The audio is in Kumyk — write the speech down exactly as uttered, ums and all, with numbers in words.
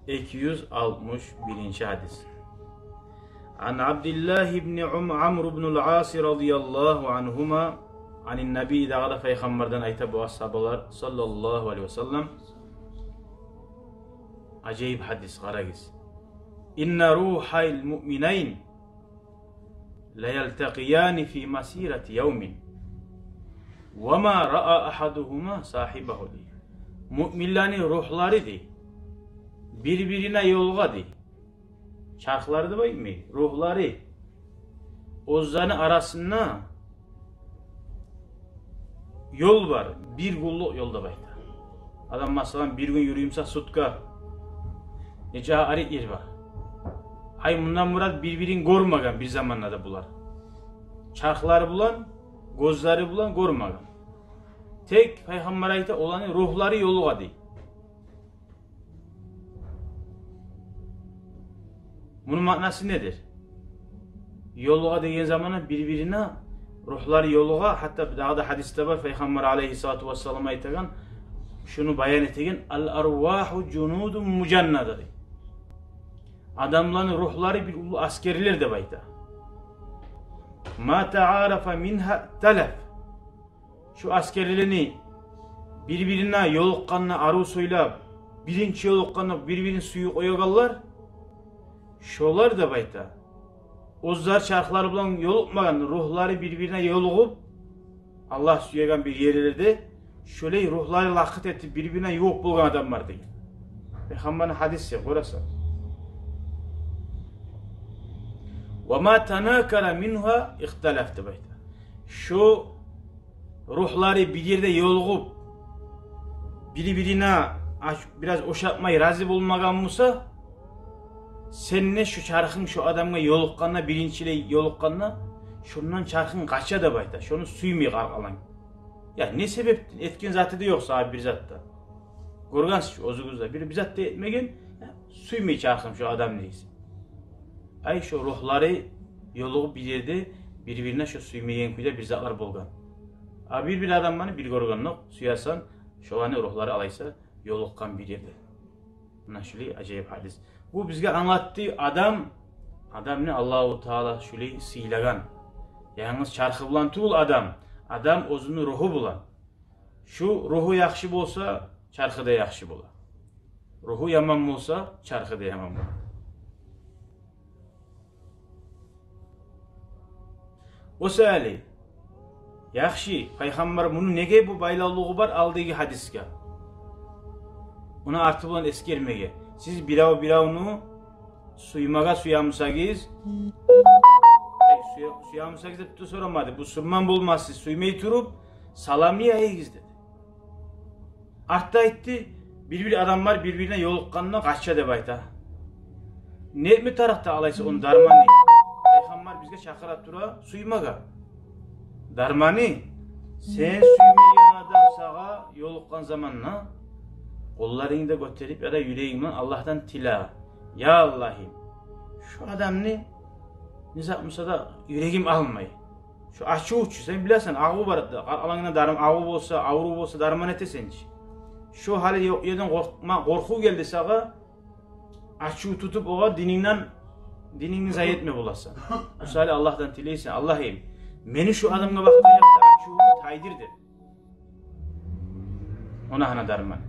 Эки юз алтмыш биринчи гьадис. Ан Абдиллагь ибни Ум-, Амр ибнул Ас радияллагьу ангьума, анин Набий, дагъы да Пайхаммардан айта бу асгьабалар, саллаллагьу алайгьи ва саллам. Ажайып гьадис, къарагъыз. Инна рухал муъминайн ла ялтакъияни фи масирати явмин, ва ма раа агьадугьума сагьибагьу, дей. Муъминлени рухлары, дей, бир-бирине ёлугъа, дей. Чархлары деп айтмай, рухлары. Оьзлени арасында ёл бар, бир гюнлюк ёл деп айта. Адам, масала, бир гюн юрюй буса, сутка, нече арек ер бар. Ай, мундан мурат, бир-бирин гёрмеген бир заманда да булар. Чархлары булан, гёзлери булан гёрмеген. Тек Пайхаммар айта, оланы рухлары ёлугъа, дей. Муну маънасы недир? Ёлугъа деген заманда бир-бирине рухлары ёлугъа, гьатта дагъы да гьадисде бар, Пайхаммар алайгьиссалату вассалам айтагъан, шуну баян этеген: «Ал арвагьу жунудун мужаннада», дей. Адамланы рухлары бир уллу аскерлер деп айта. «Ма таарафа мингьа талаф». Шу аскерлени бир-бирине ёлукъгъанда арив сёйлеп, биринчи ёлукъгъанда бир-бирин сююп къоягъанлар, шолар деп айта. Оьзлер чархлары булан ёлукъмагъан, рухлары бир-бирине ёлугъуп, Аллагь сюеген бир ерлерде, шолай рухлары лакъыр этип бир-бирине ювукъ болгъан адамлар, деген. Пайхаммарны гьадиси, гёресен. «Ва ма танакара мингьа ихталаф», деп айта. Шу рухлары бир ерде ёлугъуп, бир-бирине аш-, бираз ошатмай, рази болмагъан буса, сен де шу чархынг шу адамгъа ёлукъгъанда, биринчилей ёлукъгъанда, шондан чархынг къача деп айта, шону сюймей къаркъаранг. Я не себепден? Этген заты да ёкъ сагъа бир зат да. Гёргенсиз чи оьзюгюз де, бир, бир зат да этмеген, я, сюймей чархым шу адамны дейсен. Ай, шу рухлары ёлугъуп бир ерде, бир-бирине шу сюймеген кюйде бир затлар болгъан. А бир-бир адамланы бир гёргенокъ сюесен, шоланы рухлары алайса ёлукъгъан бир ерде. Муна шулай ажайып гьадис. Бу бизге англатды, адам, адамны Аллагьу Таала шулай сыйлагъан. Янгыз чархы булан тюгюл адам, адам оьзюню руху булан. Шу руху яхшы болса, чархы да яхшы бола. Руху яман болса, чархы да яман бола. О саялы, яхшы, Пайхаммар муну неге, бу байлавлугъу бар алдагъы гьадисге? Муну арты булан эсгермеге. Сиз бирев-биревню сюймеге сюе бусагъыз, ай, сюе, сюе бусагъыз деп де сорамады. Бусурман болмасыз, сюймей туруп, саламны яйыгъыз деди. Артда айтды, бир-бир адамлар бир-бирине ёлукъгъанда къача деп айта. Не этме тарыкъ да алайса ону дарманы? Пайхаммар бизге чакъыра тура сюймеге. Дарманы, сен сюймейген адам сагъа ёлукъгъан заманда къолларынгны да гётерип яда юрегинг булан Аллагьдан тиле: «Я Аллагьым, шу адамны не зат буса да юрегим алмай». Шу ачув чу, сен билесен, агъув бар да, къаркъарангда дарман агъув болса, аврув болса, дарман этесен чи. Шу гьали ёкъ ерден къоркъма, къоркъув гелди сагъа, ачув тутуп огъар, динингден, динингни зая этме боласан. О саялы Аллагьдан тилейсен: «Аллагьым, мени шу адамгъа бакъгъан якъда ачувумну тайдыр», — деп. Она гьана дарман.